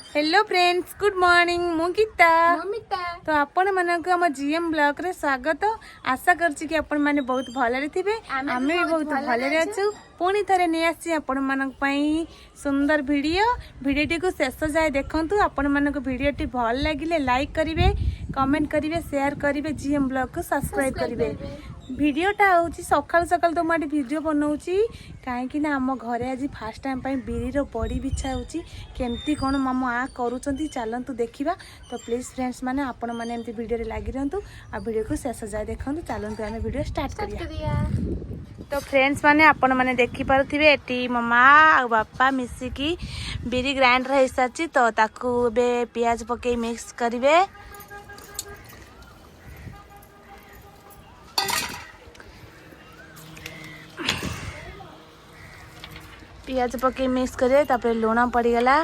Hello friends, good morning. ମୁଁ ଗୀତା। ମମିତା। ତ ଆପଣମାନଙ୍କୁ ଆମ ଜିଏମ୍ ବ୍ଲଗରେ ସ୍ୱାଗତ। ଆଶା କରୁଛି କି ଆପଣମାନେ ବହୁତ ଭଲରେ ଥିବେ। ଆମେ ବି ଆମେ ବି ବହୁତ ବହୁତ ଭଲରେ ଭଲରେ ଅଛୁ। ଅଛୁ। ପୁଣି ଥରେ ନେଇ ଆସିଛି ଆପଣମାନଙ୍କ ପାଇଁ ସୁନ୍ଦର ଭିଡ଼ିଓ। ଭିଡ଼ିଓଟିକୁ ଶେଷ ଯାଏ ଦେଖନ୍ତୁ। ଆପଣମାନଙ୍କୁ ଭିଡ଼ିଓଟି ଭଲ ଲାଗିଲେ ଲାଇକ୍ କରିବେ, କମେଣ୍ଟ କରିବେ, ସେୟାର କରିବେ, ଜିଏମ୍ ବ୍ଲଗକୁ ସବସ୍କ୍ରାଇବ୍ କରିବେ। ଭିଡ଼ିଓଟା ହେଉଛି ସକାଳୁ ସକାଳୁ ତ ମୁଁ ଏଠି ଭିଡ଼ିଓ ବନାଉଛି, କାହିଁକି ନା ଆମ ଘରେ ଆଜି ଫାର୍ଷ୍ଟ ଟାଇମ୍ ପାଇଁ ବିରିର ବଡ଼ି ବିଛା ହେଉଛି। କେମିତି କ'ଣ ମୋ ମା କରୁଛନ୍ତି, ଚାଲନ୍ତୁ ଦେଖିବା। ତ ପ୍ଲିଜ୍ ଫ୍ରେଣ୍ଡସ୍ ମାନେ, ଆପଣମାନେ ଏମିତି ଭିଡ଼ିଓରେ ଲାଗି ରୁହନ୍ତୁ ଆଉ ଭିଡ଼ିଓକୁ ଶେଷ ଯାଏ ଦେଖନ୍ତୁ। ଚାଲନ୍ତୁ, ଆମେ ଭିଡ଼ିଓ ଷ୍ଟାର୍ଟ କରିବା। କରିବା। ତ ଫ୍ରେଣ୍ଡସ୍ ମାନେ, ଆପଣମାନେ ଦେଖିପାରୁଥିବେ, ଏଠି ମୋ ମା ଆଉ ବାପା ମିଶିକି ବିରି ଗ୍ରାଇଣ୍ଡର ହେଇସାରିଛି। ତ ତାକୁ ଏବେ ପିଆଜ ପକେଇ ମିକ୍ସ କରିବେ। ପିଆଜ ପକେଇ ମିକ୍ସ କରିବେ। ତାପରେ ଲୁଣ ପଡ଼ିଗଲା।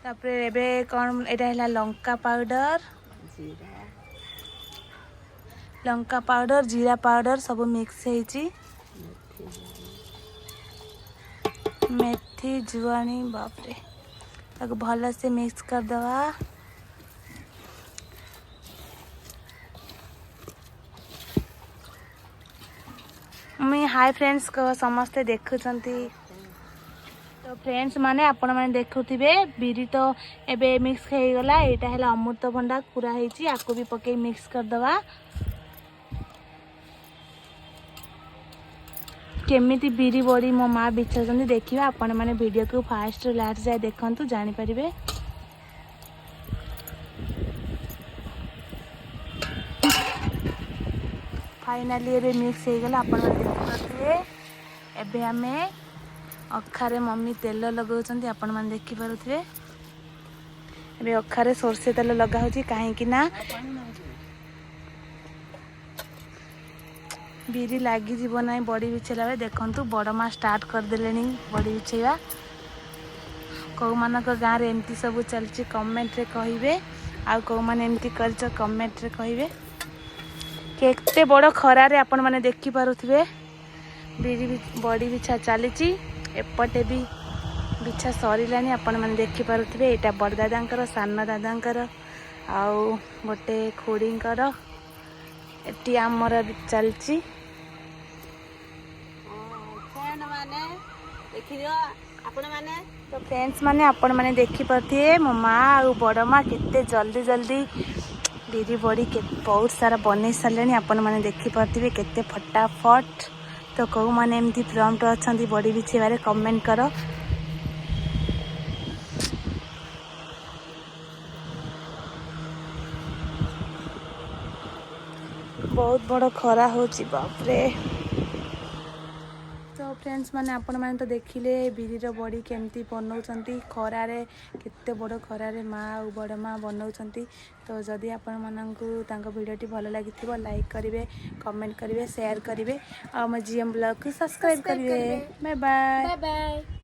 ତାପରେ ଏବେ କ'ଣ ଏଇଟା ହେଲା ଲଙ୍କା ପାଉଡର। ଲଙ୍କା ପାଉଡର, ଜିରା ପାଉଡର ସବୁ ମିକ୍ସ ହେଇଛି। ମେଥି, ଜୁଆଣି, ବାପରେ! ତାକୁ ଭଲସେ ମିକ୍ସ କରିଦେବା। ମୁଇଁ ହାଇ ଫ୍ରେଣ୍ଡସ୍ ସମସ୍ତେ ଦେଖୁଛନ୍ତି। ତ ଫ୍ରେଣ୍ଡସ୍ ମାନେ, ଆପଣମାନେ ଦେଖୁଥିବେ, ବିରି ତ ଏବେ ମିକ୍ସ ହେଇଗଲା। ଏଇଟା ହେଲା ଅମୃତଭଣ୍ଡା କୁରା ହେଇଛି, ଆକୁ ବି ପକେଇ ମିକ୍ସ କରିଦେବା। କେମିତି ବିରି ବଡ଼ି ମୋ ମା ବିଛାଉଛନ୍ତି ଦେଖିବା। ଆପଣମାନେ ଭିଡ଼ିଓକୁ ଫାଷ୍ଟରୁ ଲାଷ୍ଟ ଯାଏ ଦେଖନ୍ତୁ, ଜାଣିପାରିବେ। ଫାଇନାଲି ଏବେ ମିକ୍ସ ହେଇଗଲା, ଆପଣମାନେ ଦେଖିପାରୁଥିବେ। ଏବେ ଆମେ ଅଖାରେ ମମି ତେଲ ଲଗାଉଛନ୍ତି, ଆପଣମାନେ ଦେଖିପାରୁଥିବେ। ଏବେ ଅଖାରେ ସୋରିଷ ତେଲ ଲଗା ହେଉଛି, କାହିଁକି ନା ବିରି ଲାଗିଯିବ ନାହିଁ ବଡ଼ି ବିଛେଇଲା ବେଳେ। ଦେଖନ୍ତୁ, ବଡ଼ ମା ଷ୍ଟାର୍ଟ କରିଦେଲେଣି ବଡ଼ି ବିଛେଇବା। କେଉଁମାନଙ୍କ ଗାଁରେ ଏମିତି ସବୁ ଚାଲିଛି, କମେଣ୍ଟରେ କହିବେ। ଆଉ କେଉଁମାନେ ଏମିତି କରିଛ, କମେଣ୍ଟରେ କହିବେ। କେତେ ବଡ଼ ଖରାରେ ଆପଣମାନେ ଦେଖିପାରୁଥିବେ, ବିରି ବଡ଼ି ବିଛା ଚାଲିଛି। ଏପଟେ ବି ବିଛା ସରିଲାଣି, ଆପଣମାନେ ଦେଖିପାରୁଥିବେ। ଏଇଟା ବଡ଼ ଦାଦାଙ୍କର, ସାନ ଦାଦାଙ୍କର ଆଉ ଗୋଟେ ଖୁଡ଼ିଙ୍କର। ଏଠି ଆମର ବି ଚାଲିଛି। ମାନେ ଦେଖିଦିଅ ଆପଣମାନେ। ତ ଫ୍ରେଣ୍ଡସ୍ ମାନେ, ଆପଣମାନେ ଦେଖିପାରୁଥିବେ, ମୋ ମା ଆଉ ବଡ଼ ମା କେତେ ଜଲ୍ଦି ଜଲ୍ଦି ବିରି ବଡ଼ି ବହୁତ ସାରା ବନେଇ ସାରିଲେଣି। ଆପଣମାନେ ଦେଖିପାରୁଥିବେ କେତେ ଫଟାଫଟ। ତ କେଉଁମାନେ ଏମିତି ପ୍ରମ୍ପ୍ଟ ଅଛନ୍ତି ବଡ଼ି ବିଛେଇବାରେ, କମେଣ୍ଟ କର। ବହୁତ ବଡ଼ ଖରା ହେଉଛି, ବାପରେ! ତ ଫ୍ରେଣ୍ଡସ୍ ମାନେ, ଆପଣମାନେ ତ ଦେଖିଲେ ବିରିର ବଡ଼ି କେମିତି ବନାଉଛନ୍ତି। ଖରାରେ, କେତେ ବଡ଼ ଖରାରେ ମା ଆଉ ବଡ଼ ମା ବନାଉଛନ୍ତି। ତ ଯଦି ଆପଣମାନଙ୍କୁ ତାଙ୍କ ଭିଡ଼ିଓଟି ଭଲ ଲାଗିଥିବ, ଲାଇକ୍ କରିବେ, କମେଣ୍ଟ କରିବେ, ସେୟାର କରିବେ ଆଉ ଆମ ଜିଏମ୍ ବ୍ଲଗ୍କୁ ସବସ୍କ୍ରାଇବ୍ କରିବେ। କରିବେ। Bye bye. Bye bye.